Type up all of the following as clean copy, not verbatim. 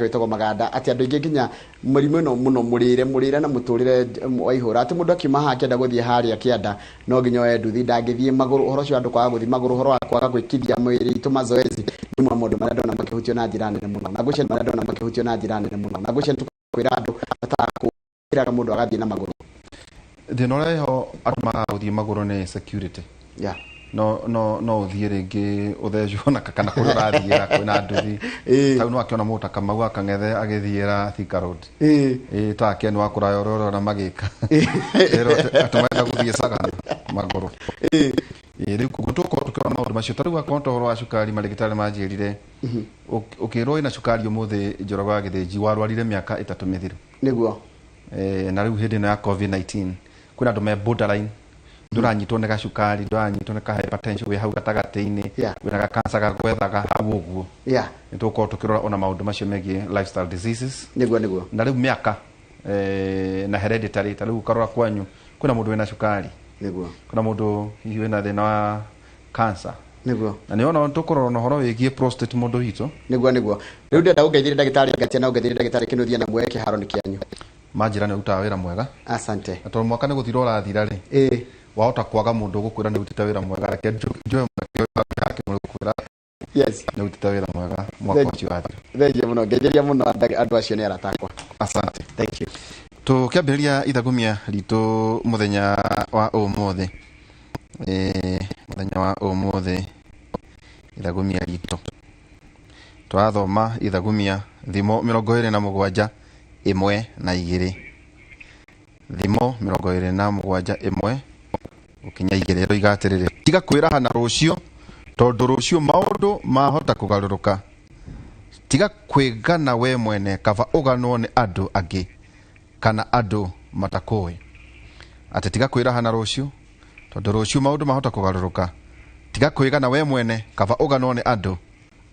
Wĩtagwo Maganda atĩ andũ aingĩ nginya mũrimũ ĩno mũno mũrĩre na mũtũrĩre wa ihũra, atĩ mũndũ akiuma haha akĩenda gũthiĩ harĩa kĩanda no nginya oe nduthi, ndangĩthiĩ magũrũ. Ũhoro ũcio wa andũ kwaga gũthiĩ magũrũ, ũhoro wa kwaga gwĩkithia mwĩrĩ itũ mazoezi, nĩ mamwe maũndũ marĩa ndona makĩhutio na njĩra nene mũno, na ngwĩciria marĩa ndona makĩhutio na njĩra nene mũno, na ngwĩciria kwĩra andũ bata mũndũ agathiĩ na magũrũ. Thĩna ũrĩa ĩho andũ magaga gũthiĩ magũrũ nĩ security. No ũthiĩ rĩngĩ ũthecwo na kana kũrĩa ũrathiĩra kwĩna nduthi. Tau no akĩona mũndũ ta Kamau akang'ethe agĩthiĩra Thika Road. Ĩĩ, ta akĩona wa kũraya ũrĩa ũrona magĩka. Ĩrwo atĩ marenda gũthiĩ Sagana magũrũ. Ĩĩ, rĩu koguo tũkorwo tũkĩrora maũndũ macio. Ta rĩu akorwo ta ũhoro wa cukari, marĩgĩtarĩ manjĩrire ũkĩrwo wĩna cukari ũmũthĩ Njoroge wa Gĩthĩnji, warwarire mĩaka 3 mĩthiru. Nĩguo. Na rĩu hĩndĩ ĩno ya COVID-19 kwĩna andũ me borderline, ndũranyitwo nĩ gacukari, ndũranyitwo nĩ ka hypertension, wĩ hau gatagatĩ-inĩ, wĩna ga cancer gagwethaga hau ũguo. Nĩ tũgũkorwo tũkĩrora ona maũndũ macio megiĩ lifestyle diseases. Nĩguo, nĩguo. Na rĩu mĩaka na hereditary, ta rĩu ũkarora kwanyu kwĩna mũndũ wĩna cukari. Nĩguo. Kwĩna mũndũ hihi wĩna thĩna wa cancer. Nĩguo. Na nĩ ona tũkũrora na ũhoro wĩgiĩ prostate mũndũ witũ. Nĩguo, nĩguo. Rĩu ndĩrenda ũngeithĩrie ndagĩtarĩ Ngatia na ũngeithĩrie ndagĩtarĩ Kĩnuthia na muoye kĩharo nĩ kĩanyu. Manjĩra nĩ ũrutaga wĩra mwega. Asante. Na tondũ mwaka nĩ gũthira ũrathira rĩ. Wahota kwaga mũndũ ũgũkwĩra nĩ ũrutĩte wĩra mwega, reke njoe mwanake ũyũ wake mũrĩ gũkwĩra. Nĩ ũrutĩte wĩra mwega mwaka ũcio wathira. Thengiũ mũno, ngeithĩria mũno andũ acio nĩ arata akwa. Asante. Thank you. Tũkĩambĩrĩria ithagumia ritũ mũthenya wa ũmũthĩ. Mũthenya wa ũmũthĩ ithagumia ritũ. Tũrathoma ithagumia thimo 27 1 na 2. Thimo 27 1 gũkinya 2 ĩroiga atĩrĩrĩ, tiga kwĩraha na rũciũ tondũ rũciũ maũndũ mahota kũgarũrũka. Tiga kwĩgana we mwene, kaba ũganwo nĩ andũ angĩ kana andũ matakũĩ. Atĩ tiga kwĩraha na rũciũ tondũ rũciũ maũndũ mahota kũgarũrũka. Tiga kwĩgana we mwene, kaba ũganwo nĩ andũ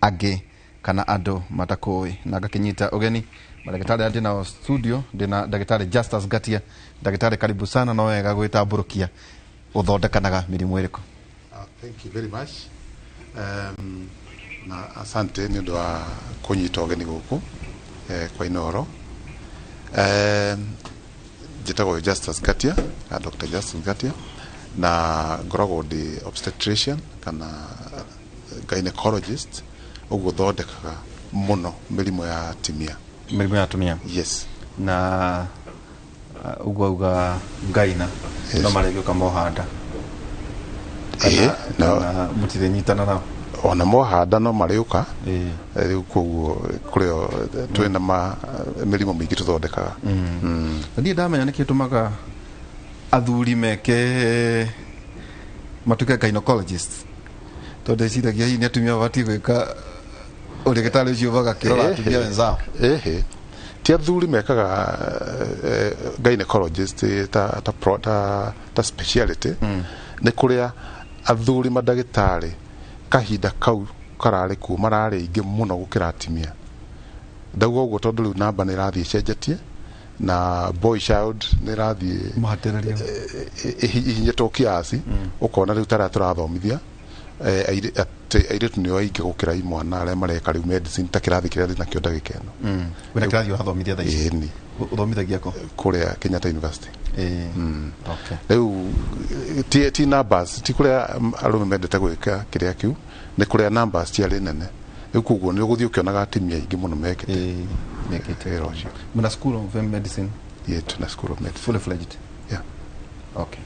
angĩ kana andũ matakũĩ. Na ngakĩnyita ũgeni mandagĩtarĩ arĩa ndĩnao studio, ndĩna ndagĩtarĩ Justus Ngatia. Ndagĩtarĩ, karibu sana, no wega gwĩtambũrũkia ũthondekanaga mĩrimũ ĩrĩkũ? Thank you very much. Na asante nĩ ũndũ wa kũnyita ũgeni gũkũ kwa Inooro. Njĩtagwo Justus Ngatia, na Dr. Justus Ngatia, na ngoragwo ndĩ obstetrician kana gynecologist, ũguo thondekaga mũno mĩrimũ ya atumia. Mĩrimũ ya atumia? Yes. Na ũguo auga ngaina. Yes. No marĩgĩũka mohanda. Ĩĩ, no. Kana mũtirĩnyitana nao? Ona mohanda no marĩũka. Rĩu koguo kũrĩ twĩna mĩrimũ mĩingĩ tũthondekaga. Na niĩ ndamenya nĩkĩ tũmaga athuri meke matuĩke gynecologist, tondũ ndĩciragia hihi nĩ atumia mabatiĩ gwĩka ũrĩgĩtarĩ ũcio magakĩrora atumia wenzao. Ĩhĩ. Ti athuri mekaga gynecologist ta speciality. Nĩ kũrĩa athuri mandagĩtarĩ kahinda kau kararĩ kuo mararĩ aingĩ mũno gũkĩra atumia. Ndauga ũguo tondũ rĩu namba nĩ ĩrathiĩ ĩcenjetie na boy child nĩ ĩrathiĩ Mũhatĩrĩrio. Ihinyĩtwo kiasi, ũkona rĩu tarĩa tũrathomithia atĩ airĩtu nĩo aingĩ gũkĩra imwana arĩa mareka rĩu medicine ta kĩrathi kĩrĩa ndĩnakĩo ndagĩka ĩno. Wĩna kĩrathi ũrathomithia thaa ici? Ĩni. Ũthomithagia kũ? Kũrĩa Kenyatta University. Okay. Rĩu ti numbers, ti kũrĩa arũme mendete gwĩka kĩrĩa kĩu, nĩ kũrĩa numbers ciarĩ nene. Rĩu koguo nĩ ũgũthiĩ ũkĩonaga atumia aingĩ mũno mekĩte. Mekĩte. Wĩra ũcio. Muna School of Medicine? Yeah, tuna School of Medicine. Fully fledged? Yeah. Okay.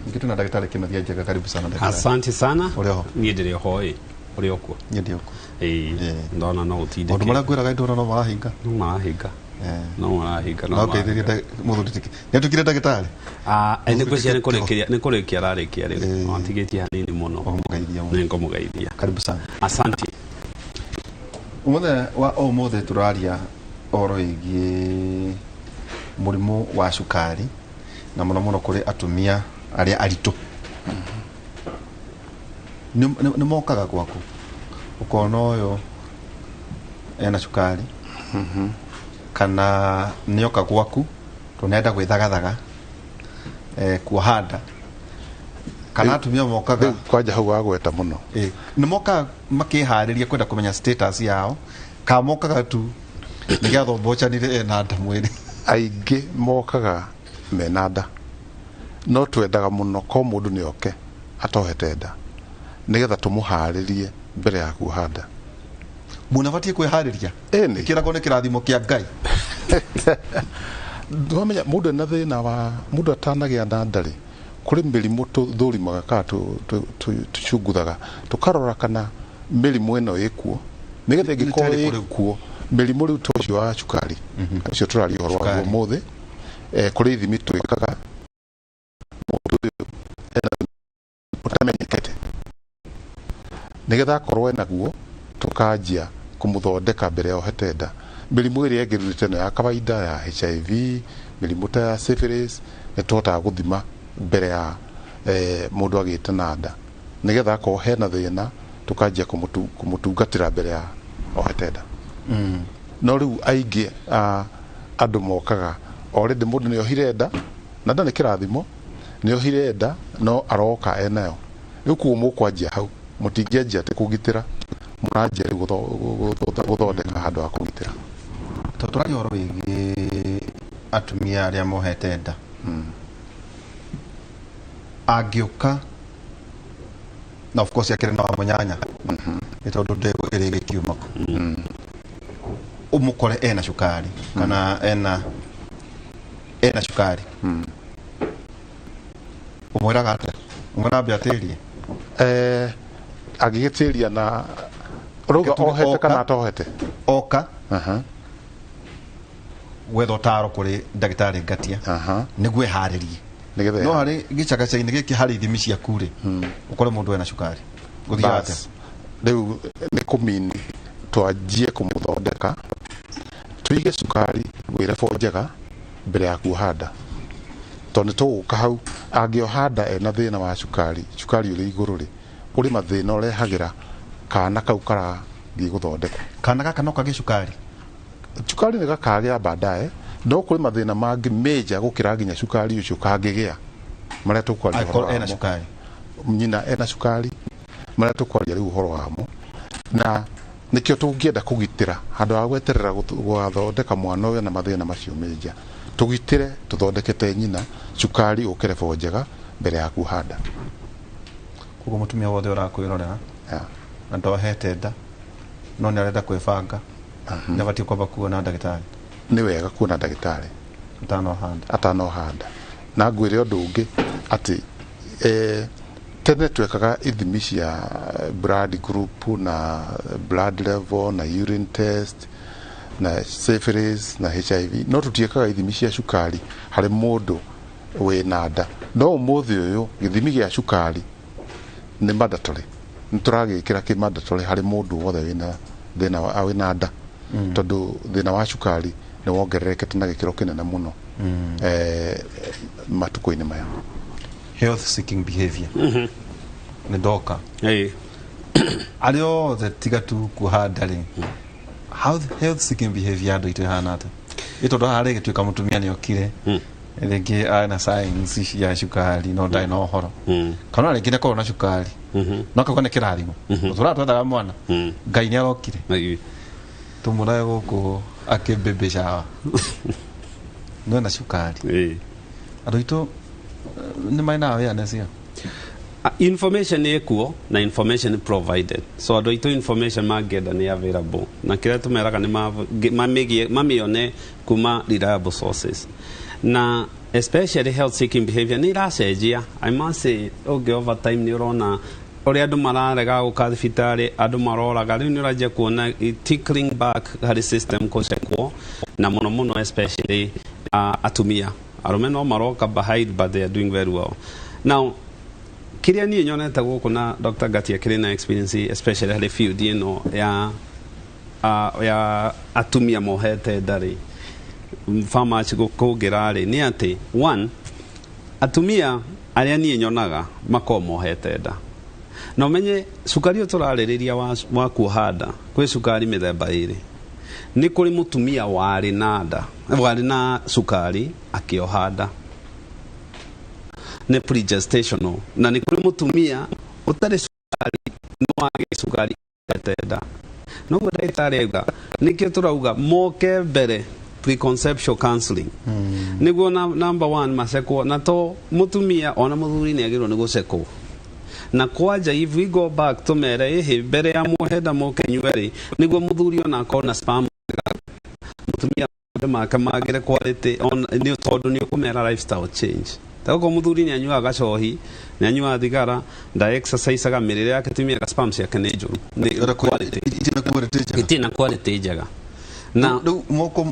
Ningĩ tuna ndagĩtarĩ Kĩnuthia Njega, karibu sana ndagĩtarĩ. Asante sana. Ũrĩ oho? Niĩ ndĩrĩ oho ĩ. Ũrĩ o kuo? Niĩ ndĩ o kuo. Ĩĩ. Ndona no ũtindĩke. Maũndũ marĩa ngwĩraga ndona no marahinga. No marahinga. No marahinga, no No ngeithĩrie marahinga. mũthuri ti nĩ atuĩkire ndagĩtarĩ? Nĩ ngwĩciria nĩ kũrĩkia ararĩkia rĩu. No atigĩtie hanini mũno. Ũmũgeithia mũno. Nĩ ngũmũgeithia. Karibu sana. Asante. Mũthenya wa ũmũthĩ tũraria ũhoro wĩgiĩ mũrimũ wa cukari na mũno mũno kũrĩ atumia arĩa aritũ. Nĩ mokaga gwaku ũkona ũyũ ena cukari kana nĩoka gwaku tondũ nĩarenda gwĩthagathaga, kuoha nda, kana atumia mokaga Rĩu kwanja hau wagweta mũno. Nĩ mokaga makĩharĩria kwenda kũmenya status yao, kana mokaga tu Nĩ gĩathombocanire ena nda mwĩrĩ. Aingĩ mokaga mena nda, no twendaga mũno ko mũndũ nĩ oke atohete nda nĩgetha tũmũharĩrie mbere ya kuoha nda. Mũnabatiĩ kwĩharĩria. Ĩni. Kĩragwo nĩ kĩrathimo kĩa Ngai. Wamenya mũndũ ena thĩna wa mũndũ atanagĩa na nda rĩ, kũrĩ mĩrimũ tũthũrimaga kana tũcunguthaga tũkarora kana mĩrimũ ĩno ĩkuo, nĩgetha Nĩ ĩngĩkorwo ta ĩrĩkũ rĩu? ĩkuo mĩrimũ rĩu ta ũcio wa cukari ũcio tũraria ũhoro waguo Cukari. ũmũthĩ, kũrĩ ithimi twĩkaga mũndũ ũyũ ena ũtamenyekete, nĩgetha akorwo enaguo tũkanjia kũmũthondeka mbere ya ohete nda. Mĩrimũ ĩrĩa ĩngĩ rĩu nĩ ta ĩno ya kawaida ya HIV, mĩrimũ ta ya syphilis, nĩ tũhotaga gũthima mbere ya mũndũ agĩte na nda, nĩgetha akorwo hena thĩna tũkanjia kũmũtungatĩra mbere ya ohete nda. No rĩu aingĩ a andũ mokaga already mũndũ nĩ ohire nda, na nda nĩ kĩrathimo, nĩ ohire nda no aroka enayo. Rĩu koguo mũkwanjia hau, mũtingĩanjia atĩ kũgitĩra, mũranjia rĩu gũthondeka handũ ha kũgitĩra. To tũraria ũhoro wĩgiĩ atumia arĩa mohete nda. Angĩũka na of course akĩrĩ na wa mũnyanya, nĩ tondũ ndegũ ĩrĩ gĩkiuma, ũmũkore ena cukari kana ena cukari, ũmwĩraga atĩa? Ũmwĩra ambe atĩrie? Angĩgĩtĩria na ũrauga Gĩtũmi ohete oka. kana atohete? Oka gwetha ũtaro kũrĩ ndagĩtarĩ Ngatia nĩguo eharĩrie. Nĩgetha No harĩ gĩcagaca-inĩ gĩkĩ, harĩ ithimi ciaku rĩ, ũkore mũndũ ena cukari, gũthiaga atĩa? Bas, rĩu nĩ kũmini twanjie kũmũthondeka, tũige cukari gwĩ level njega mbere ya kuoha nda, tondũ nĩ tũgũka hau angĩoha nda ena thĩna wa cukari, cukari ũrĩ igũrũ rĩ, ũrĩ mathĩna ũrehagĩra kana kau karathiĩ gũthondekwo. Kana gaka no kagĩe cukari? Cukari nĩ gakagĩa baadaye, no kũrĩ mathĩna mangĩ major gũkĩra nginya cukari ũcio kangĩgĩa, marĩa tũkwaria ũhoro Angĩkorwo ena wamo. cukari. Nyina ena cukari, marĩa tũkwaria rĩu ũhoro wamo, na nĩkĩo tũngĩenda kũgitĩra handũ ha gweterera gũgathondeka mwana ũyũ na mathĩna macio major, tũgitĩre tũthondekete nyina cukari ũke level njega mbere ya kuoha nda. Koguo mũtumia wothe ũrakwĩrorera na ndohete nda no nĩ arenda kwĩbanga, nĩ abatiĩ kwamba kuona ndagĩtarĩ? Nĩ wega kuona ndagĩtarĩ atanoha nda. Atanoha nda. Na ngwĩre ũndũ ũngĩ atĩ tene twekaga ithimi cia blood group na blood level na urine test na syphilis na HIV, no tũtiĩkaga ithimi cia cukari harĩ mũndũ wĩna nda. No ũmũthĩ ũyũ gĩthimi gĩa cukari nĩ mandatory, nĩ tũragĩkĩra kĩ mandatory harĩ mũndũ wothe wĩna thĩna wa wĩna nda, tondũ thĩna wa cukari nĩ wongererekete na gĩkĩro kĩnene mũno matukũ-inĩ maya. Health seeking behavior nĩ ndoka arĩa othe tiga tu kuoha nda rĩ, how health seeking behavior ya andũ aitũ ĩhana atĩa? Ĩ tondũ haha rĩgĩtuĩka mũtumia nĩ okire rĩngĩ ena signs cia cukari no ndarĩ na ũhoro, kana rĩngĩ nĩ akorwo na cukari no akauga nĩ kĩrathimo tũrĩa twethaga mwana, Ngai nĩ arokire, tũmũrae gũkũ akĩ shower no ena cukari. Andũ aitũ nĩ marĩ na awareness ĩyo? Information ĩkuo na information provided, so andũ aitũ information mangĩenda nĩ available, na kĩrĩa tũmeraga nĩ mamĩone kuma reliable sources. Na especially health seeking behavior nĩ iracenjia, I must say. Ũngĩ over time nĩ ũrona ũrĩa andũ mararega gũka thibitarĩ, andũ maroraga, rĩu nĩ ũranjia kuona tickling back harĩ system kũcekwo, na mũno mũno especially atumia. Arũme no maroka behind, but they are doing very well now. Kĩrĩa niĩ nyonete gũkũ na Dr. Ngatia kĩrĩ na experience, especially harĩ field ĩno ya atumia mohete ndarĩ farmers kũngĩra rĩ, nĩ atĩ one, atumia arĩa niĩ nyonaga makorwo mohete nda, na ũmenye cukari ũyũ tũrarĩrĩria wa kuoha nda, kwĩ cukari mĩthemba ĩrĩ. Nĩ kũrĩ mũtumia warĩ na nda, warĩ na cukari akĩoha nda, nĩ pregestational, na nĩ kũrĩ mũtumia ũtarĩ cukari no agĩ cukari ohete nda. Noguo ndagĩtarĩ auga, nĩkĩo tũrauga moke mbere preconceptual counseling nĩguo na, number one macekwo na to mũtumia ona mũthuri nĩ agĩrĩirwo nĩ gũcekwo. Na kwanja if we go back tũmere ĩhĩ mbere ya muohenda mũke inyuerĩ, nĩguo mũthuri ona akorwo na sperm, mũtumia maũndũ make magĩre quality nĩ tondũ nĩ ũkũmera lifestyle change. Tagokorwo mũthuri nĩ anyuaga gacohi, nĩ anyuaga thigara, nda exerciseaga, mĩrĩre yake ti mĩega, sperm ciake nĩ njũru, nĩ quality itina quality njega. Itirĩ na quality njega na Rĩu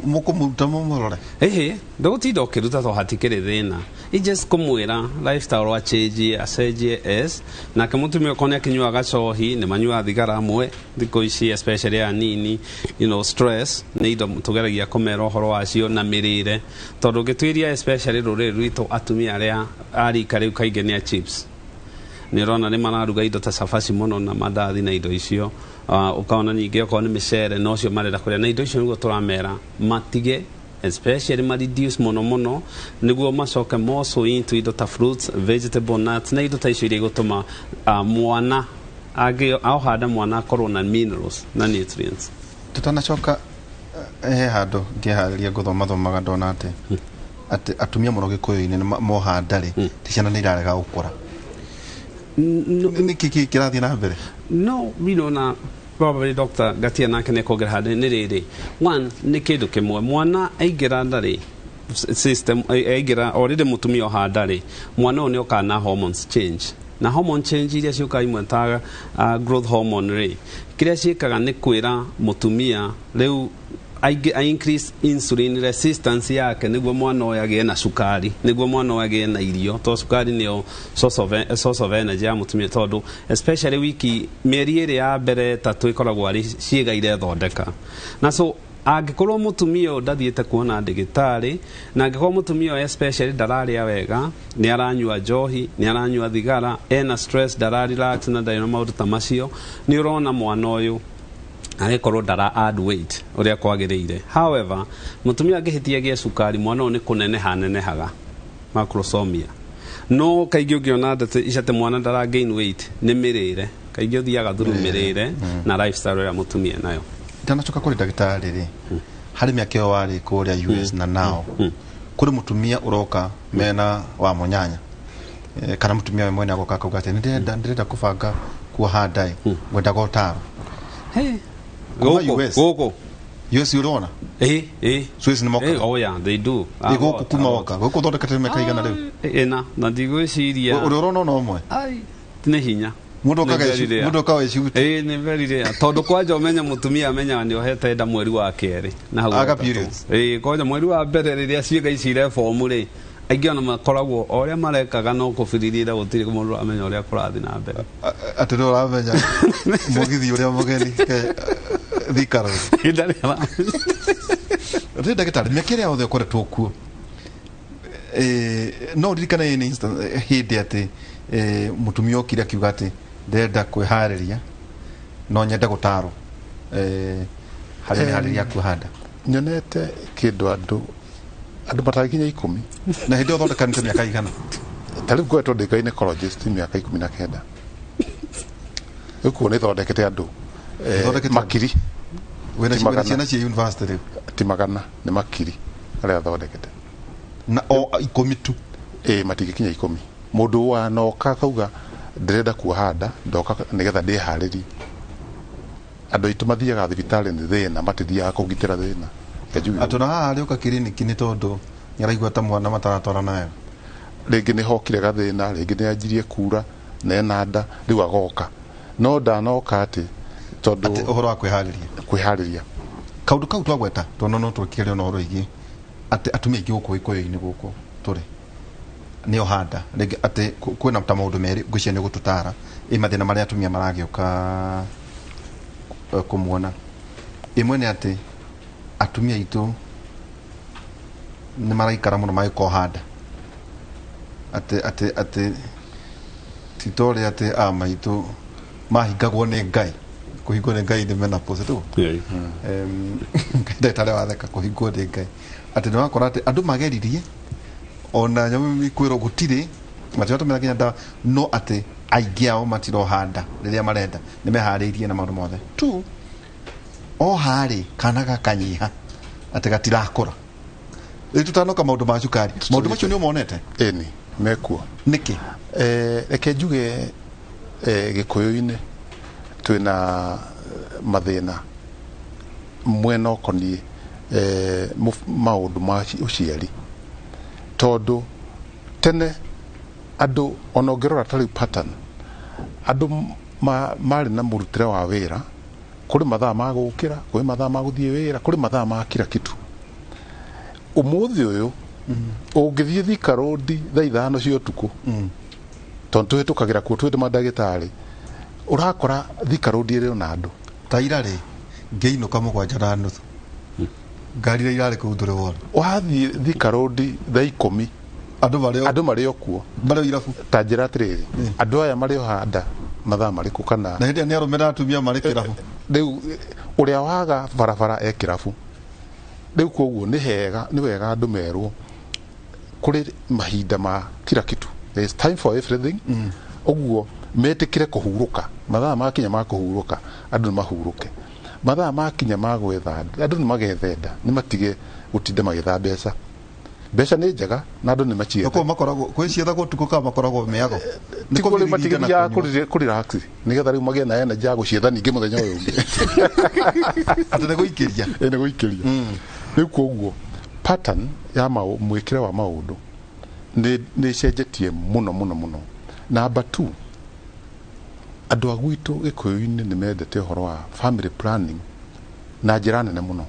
mũkũmũruta mũmũrore? Ĩhĩ, ndũgũtinda ũkĩruta to hatikĩrĩ thĩna. I just kũmwĩra lifestyle acenjie, acenjie s nake mũtumia okorwo nĩ akĩnyuaga gacohi, nĩ manyuaga thigara amwe thikũ ici, especially anini, stress nĩ indo tũgeragia kũmera ũhoro wacio na mĩrĩre, tondũ ũngĩtuĩria especially rũrĩrĩ rwitũ, atumia arĩa a rika rĩu kaingĩ nĩ a chips, nĩ ũrona nĩ mararuga indo ta cabaci mũno na mandathi na indo icio. Ũkona ningĩ okorwo nĩ mĩcere nocio marenda kũrĩa na indo icio, nĩguo tũramera matige, especially ma reduce mũno mũno, nĩguo macoke more into indo ta fruits, vegetable, nuts na indo ta icio iria igũtũma mwana agĩ aohanda mwana akorwo na minerals na nutrients. Tutanacoka, he handũ ngĩharĩria ngũthoma thomaga ndona atĩ atumia mũno gĩkũyũ-inĩ nĩ moha ndarĩ ti ciana nĩ irarega gũkũra. Nĩ kĩ kĩrathiĩ na mbere? No na probably Dr. Gatia nake nĩ kuongerera handũ nĩ rĩrĩ, one nĩ kĩndũ kĩmwe, mwana aingĩra ndarĩ system aingĩra already mũtumia oha ndarĩ, mwana ũyũ nĩ okaga na hormones change, na hormone change iria ciũkaga imwe ta growth hormone rĩ, kĩrĩa ciĩkaga nĩ kwĩra mũtumia rĩu a increase insulin resistance yake, nĩguo mwana ũyũ agĩe na cukari, nĩguo mwana ũyũ agĩe na irio, tondũ cukari nĩyo source of energy ya mũtumia, tondũ especially wiki mĩeri ĩrĩ ya mbere ĩtatũ ĩkoragwo arĩ ciĩga irethondeka. Na so angĩkorwo mũtumia ũyũ ndathiĩte kuona ndagĩtarĩ, na angĩkorwo mũtumia ũyũ especially ndararĩa wega, nĩ aranyua njohi, nĩ aranyua thigara, ena stress, ndara relax na ndarĩ na maũndũ ta macio, nĩ ũrona mwana ũyũ agĩkorwo ndara add weight ũrĩa kwagĩrĩire. However, mũtumia angĩhĩtia agĩe cukari, mwana ũyũ nĩ kũneneha anenehaga, macrosomia. No kaingĩ ũngĩona ndeto ici atĩ mwana ndara gain weight, nĩ mĩrĩre kaingĩ ũthiaga through mĩrĩre na lifestyle ĩrĩa mũtumia nayo. Ndanacoka kũrĩ ndagĩtarĩ rĩ, harĩ mĩaka ĩyo warĩ kũrĩa US na nao kũrĩ mũtumia ũroka mena wa mũnyanya, kana mũtumia we mwene agoka akauga atĩ nĩndĩrenda kũbanga kuoha nda ĩ, ngwendaga ũtaro. Hey. Kuma Gũkũ US. Gũkũ. US ũrona? Ĩ. Swiss nĩ mokaga? Oh yeah, they do. Ĩ gũkũ kuma woka gũkũ thondekete mĩaka igana rĩu? Ĩna na ndigwĩciria ũrĩa ũrona ona ũmwe? Ai, nĩ hinya. Mũndũ Nĩ okaga very rare. mũndũ okaga ĩcuti. Ĩ, nĩ very rare, tondũ kwanja ũmenya mũtumia amenyaga nĩ ohete nda mweri wa kerĩ na hau Aga gatatũ. Periods. Ĩ, kwanja mweri wa mbere rĩrĩa ciĩga ici irefomu rĩ, aingĩ ona makoragwo o ũrĩa marekaga no kũbiririra, gũtirĩ mũndũ ũramenya ũrĩa kũrathiĩ na mbere. Atĩ nĩ ũramenya mũgithi ũrĩa mũgeni Thika Road. Ndarĩ aramenya. Rĩ ndagĩtarĩ, mĩaka ĩrĩa yothe ũkoretwo kuo, no ũririkane any instance, hĩndĩ atĩ mũtumia okire akiuga atĩ ndĩrenda kwĩharĩria no nyende gũtarwo harĩ mĩharĩria ya kuoha nda? Nyonete kĩndũ andũ matarakinya 10. Na hĩndĩ ĩyo thondekanĩte mĩaka igana? Ta rĩu ngoretwo ndĩ gynecologist mĩaka 19. Rĩu kuo nĩ thondekete andũ Thondekete andũ? makiri. Wĩna Ti wĩna magana. ciana ciĩ university rĩu? Ti magana, nĩ makiri arĩa thondekete. Na o 10 tu? Ĩ, matingĩkinya 10. Mũndũ wanoka akauga ndĩrenda kuoha nda, ndoka nĩgetha ndĩharĩrie. Andũ aitũ mathiaga thibitarĩ nĩ thĩna, matithiaga kũgitĩra thĩna. Reke njuge Atĩ ona haha arĩũka kiriniki nĩ tondũ nĩ araigua ta mwana mataratwarana wega. Rĩngĩ nĩ hokire gathĩna, rĩngĩ nĩ anjirie kura na ena nda, rĩu agoka, no ndanoka atĩ tondũ Atĩ ũhoro wa kwĩharĩria. Kwĩharĩria. Kaundu kau twagweta tondũ no twĩkĩre ona ũhoro wĩgiĩ atĩ atumia aingĩ gũkũ gĩkũyũ-inĩ gũkũ tũrĩ nĩ ohanda rĩngĩ atĩ kwĩna ta maũndũ merĩ, ngwĩciria nĩ gũtũtara ĩ mathĩna marĩa atumia maragĩũka kũmuona. Ĩmwe nĩ atĩ atumia aitũ nĩ maraikara mũno magĩkoha nda, atĩ ti ta ũrĩa atĩ a maitũ mahingagwo nĩ Ngai, kũhingwo nĩ Ngai nĩ menopause tu. Ndagĩtarĩ watheka, kũhingwo nĩ Ngai, atĩ nĩ wakora atĩ andũ mageririe ona nyamũ kwĩrwo gũtirĩ, matiratũmĩra nginya ndawa, no atĩ aingĩ ao matiroha nda rĩrĩa marenda, nĩ meharĩirie na maũndũ mothe tu. Oha rĩ, kana gakanyiha atĩ gatirakũra. Rĩu tũtanoka maũndũ ma cukari, maũndũ macio nĩ ũmonete? Ĩni mekuo. Nĩkĩ? Reke njuge gĩkũyũ-inĩ twĩna mathĩna mwena ũkoniĩ maũndũ ma ũciari, tondũ tene andũ ona ũngĩrora ta rĩu pattern, andũ marĩ na mũrutĩre wa wĩra, kũrĩ mathaa ma gũkĩra, kũrĩ mathaa ma gũthiĩ wĩra, kũrĩ mathaa ma kila kitu. Ũmũthĩ ũyũ ũngĩthiĩ Thika Road thaa 5 cia ũtukũ, tondũ tũhĩtũkagĩra kuo twĩ mandagĩtarĩ, ũrakora Thika Road ĩrĩ ona andũ. Ta ira rĩ, ngĩinũka 7:30, ngari iria irarĩ kũu ndũrĩ wona. Wathiĩ Thika Road thaa 10, andũ marĩ o kuo, marĩ o irabu. Ta njĩra atĩrĩrĩ, andũ aya marĩ o handa mathaa marĩkũ kana na hĩndĩ ĩyo nĩ arũme na atumia marĩ kĩrabu. Rĩu ũrĩa waga barabara e kĩrabu. Rĩu koguo nĩ hega, nĩ wega andũ merwo kũrĩ mahinda ma kila kitu, there is time for everything. Ũguo metĩkĩre kũhurũka, mathaa makinya ma kũhurũka andũ nĩ mahurũke, mathaa makinya ma gwetha andũ nĩ magethe nda, nĩ matige gũtinda magĩetha mbeca. Mbeca nĩ njega na andũ nĩ maciethe. Kũu makoragwo kwĩ ciethagwo ũtukũ kana makoragwo mĩago? Nĩ kũrĩ matigithia kũrelax nĩgetha rĩu magĩe na energy ya gũcietha ningĩ mũthenya ũyũ ũngĩ. Atĩ nĩ gũikĩria. Nĩ gũikĩria. Rĩu koguo pattern ya mwĩkĩre wa maũndũ nĩ ĩcenjetie mũno mũno mũno. Number 2, andũ a gwitũ gĩkũyũ-inĩ nĩ mendete ũhoro wa family planning na njĩra nene mũno.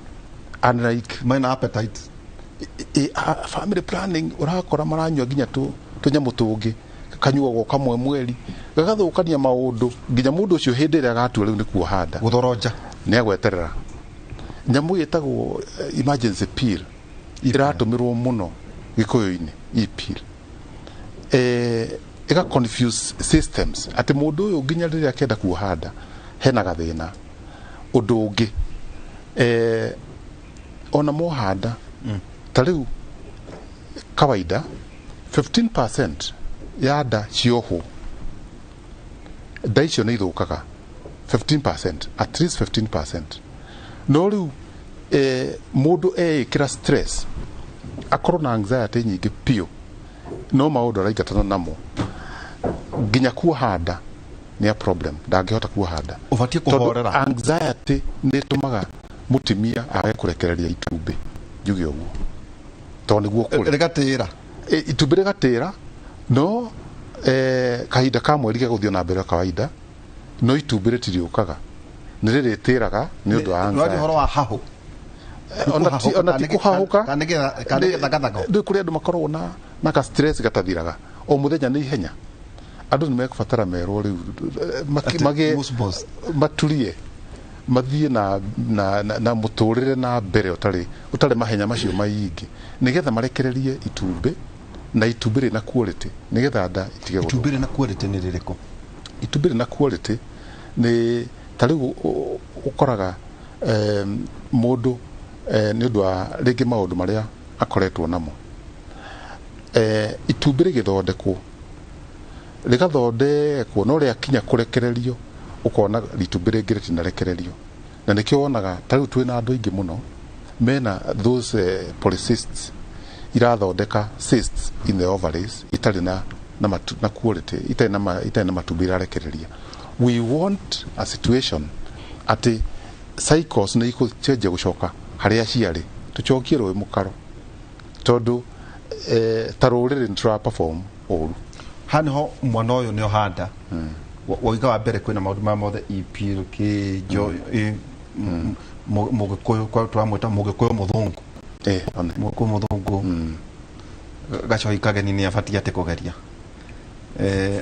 Unlike mena appetite. Family planning ũrakora maranyua nginya tũnyamũ tũngĩ, kanyuagwo kamwe mweri, gagathũkania maũndũ nginya mũndũ ũcio hĩndĩ ĩrĩa agatua rĩu nĩ kuoha nda, gũthoronja, nĩ agweterera. Nyamũ ĩtagwo emergency pill ĩratũmĩrwo mũno gĩkũyũ-inĩ, e-pill. Ĩga confuse systems atĩ mũndũ ũyũ nginya rĩrĩa akenda kuoha nda hena gathĩna. Ũndũ ũngĩ, ona moha nda ta rĩu kawaida 15% ya nda ciohwo, nda icio nĩ ithũkaga 15%, at least 15%. No rĩu mũndũ eĩkĩra stress, akorwo na anxiety nyingĩ biũ, no maũndũ araingatana namo nginya kuoha nda nĩ a problem, ndangĩhota kuoha nda. Ũbatiĩ kũhorera. Anxiety nĩ ĩtũmaga mũtumia age kũrekereria itumbĩ, njuge ũguo, tondũ nĩguo kũrĩ rĩgatĩra, itumbĩ rĩgatĩra, no kahinda ka mweri gegũthiĩ na mbere kawaida, no itumbĩ rĩtiriũkaga, nĩ rĩrĩtĩraga nĩ ũndũ wa anxiety. Ũhoro wa hahũ, ona ti kũhahũka, kana gĩthagathago. Rĩu kũrĩ andũ makoragwo na ka stress gatathiraga o mũthenya nĩ ihenya. Andũ nĩ mekũbatara merwo rĩu maturie, mathiĩ na mũtũrĩre na mbere ũtarĩ mahenya macio maingĩ, nĩgetha marekererie itumbĩ, na itumbĩ rĩna quality, nĩgetha nda itige gũthũka. Itumbĩ rĩna quality nĩ rĩrĩkũ? Itumbĩ rĩna quality nĩ ta rĩu ũkoraga mũndũ nĩ ũndũ wa rĩngĩ maũndũ marĩa akoretwo namo. Itumbĩ rĩgĩthondekwo, rĩgathondekwo, no rĩakinya kũrekererio ũkona itumbĩ rĩngĩ rĩtinarekererio. Na nĩkĩo wonaga ta rĩu twĩna andũ aingĩ mũno mena those polycysts, irathondeka cysts in the ovaries itarĩ na quality, itarĩ na matumbĩ irarekereria. We want a situation atĩ cycles nĩ ikũcenjia gũcoka harĩa ciarĩ, tũcokie rũĩ mũkaro, tondũ ta rũrĩrĩ nĩ tũra perform ũru. Haha nĩho mwana ũyũ nĩ ohanda woiga wa mbere kwĩna maũndũ maya mothe, e-pill, kĩnjo, mũgĩkũyũ, tũramwĩta mũgĩkũyũ mũthũngũ. Mũgĩkũyũ mũthũngũ gacohi kageni nĩ abatiĩ atĩ kũgeria.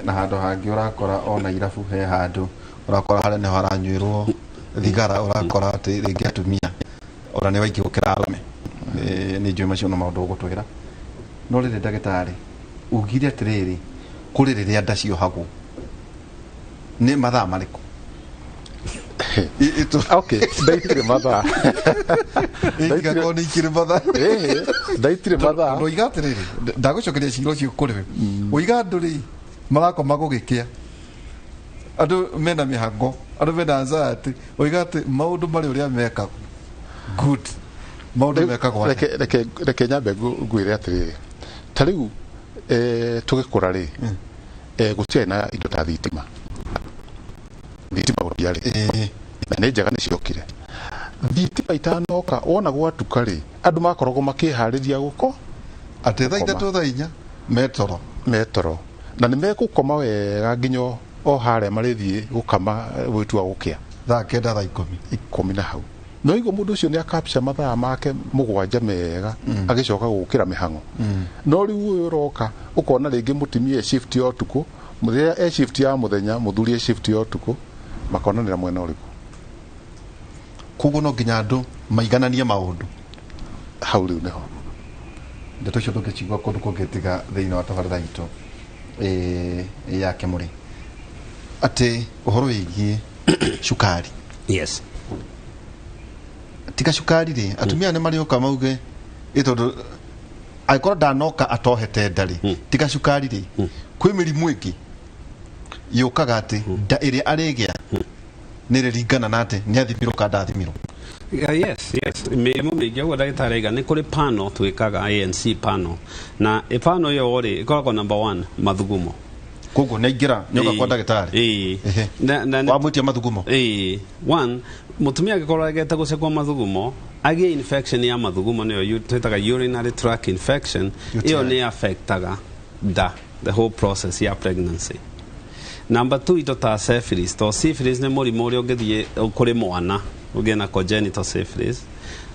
Na handũ hangĩ ũrakora ona irabu he handũ ũrakora harĩa nĩho haranyuĩrwo thigara, ũrakora atĩ rĩngĩ atumia ona nĩ waingĩ gũkĩra arũme. Nĩ njũĩ macio no maũndũ ũgũtwĩra. No rĩrĩ ndagĩtarĩ, ugire atĩrĩrĩ, kũrĩ rĩrĩa nda ciohagwo nĩ mathaa marĩkũ? Okay, ndaitirĩ mathaa. Itigakorwo nĩ ikĩrĩ mathaa. Ndaitirĩ mathaa. Ũiga atĩrĩrĩ, ndagũcokeria cira ũcio kũrĩ we. Ũiga andũ rĩ marakoma gũgĩkĩa, andũ mena mĩhango, Andũ mena anxiety, oiga atĩ maũndũ marĩ ũrĩa mekagwo good, maũndũ mekagwo atĩa? Reke nyambe ngwĩre atĩrĩrĩ, ta rĩu tũgĩkũra rĩ, gũtiarĩ na indo ta thitima. Thitima gũtiarĩ. Na nĩ njega nĩ ciokire. Thitima itanoka, wona gwatuka rĩ, andũ makoragwo makĩharĩria gũko atĩ thaa Gũkoma. 3, thaa 4 metoro. Metoro, na nĩ mekũkoma wega nginya o harĩa marĩthiĩ gũkama gwĩtua gũkĩa. Thaa 9, thaa 10. 10 na hau no igwo mũndũ ũcio nĩ akapcha mathaa make 7 mega, agĩcoka gũkĩra mĩhang'o. No rĩu ũyũ ũroka ũkona rĩngĩ mũtumia e shift ya ũtukũ, mũthenya e shift ya mũthenya, mũthuri e shift ya ũtukũ, makonanĩra mwena ũrĩkũ? Koguo no nginya andũ maigananie maũndũ. Hau rĩu nĩho. Ndeto icio ndũngĩcigua kũndũ kũngĩ tiga thĩinĩ wa tabarĩra itũ ya Kĩmũrĩ, atĩ ũhoro wĩgiĩ cukari. Tiga cukari rĩ, atumia nĩ marĩũka mauge ĩ tondũ angĩkorwo ndanoka atohete nda rĩ, tiga cukari rĩ, kwĩ mĩrimũ ĩngĩ yũkaga atĩ nda ĩrĩa arĩgĩa nĩ ĩrĩringana na atĩ nĩ athimirwo kana ndathimirwo? Yes, mĩrimũ mĩingĩ ũguo ndagĩtarĩ aiga nĩ kũrĩ panel twĩkaga, ANC panel, na ĩ panel ĩyo rĩ ĩkoragwo number one mathugumo. Koguo nĩ aingĩra nĩoka kwa ndagĩtarĩ. Ĩĩ. Wamwĩtia mathugumo. Ĩĩ, one mũtumia angĩkorwo agete gũcekwo mathugumo, agĩe infection ya mathugumo, nĩyo twĩtaga urinary tract infection. UTI. Ĩyo nĩ affectaga nda, the whole process ya pregnancy. Number two, indo ta syphilis, to syphilis nĩ mũrimũ ũrĩa ũngĩthiĩ kũrĩ mwana ũgĩe na congenital syphilis.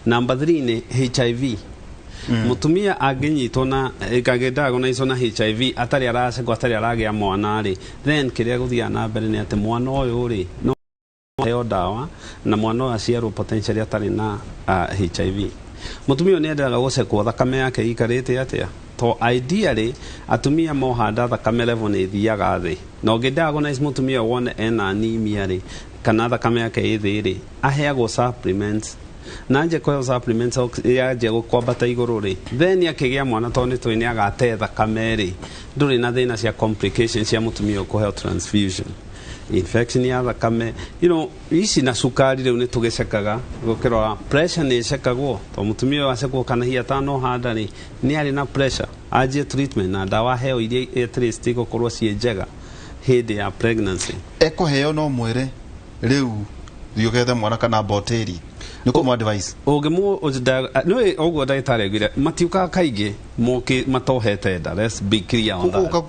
Number three nĩ HIV. Mũtumia angĩnyitwo na angĩdiagnoswo na HIV atarĩ aracekwo, atarĩ aragĩa mwana rĩ, then kĩrĩa gũthiaga na mbere nĩ atĩ mwana ũyũ rĩ no aheo ndawa na mwana ũyũ aciarwo potentially atarĩ na HIV. Mũtumia ũyũ nĩ endaga gũcekwo thakame yake ĩikarĩte atĩa, to ideally atumia mohanda thakame level nĩ ĩthiaga thĩ, na ũngĩ diagnose mũtumia ũyũ wone ena anemia rĩ, kana thakame yake ĩ thĩ rĩ, aheagwo supplements, na anje kũheo supplements yanjia kwambata igũrũ rĩ, then akĩgĩa mwana, tondũ nĩ tũĩ nĩ agate thakame rĩ, ndũrĩ na thĩna cia complications cia mũtumia ũyũ kũheo transfusion, infection ya thakame, ici na cukari. Rĩu nĩ tũgĩcekaga gũkĩrora pressure, nĩ ĩcekagwo to mũtumia ũyũ acekwo kana hihi atanohanda rĩ, nĩ arĩ na pressure, anjie treatment na ndawa aheo iria at least igũkorwo ciĩ njega hĩndĩ ya pregnancy. Ekũheo no mwĩre rĩu thiĩ ũgethe mwana kana mbotĩri nĩ kũmũ advice? Ũngĩmũ nĩ ũguo ndagĩtarĩ augire matiũkaga kaingĩ moki matohete nda. Let's be clear on that. Koguo.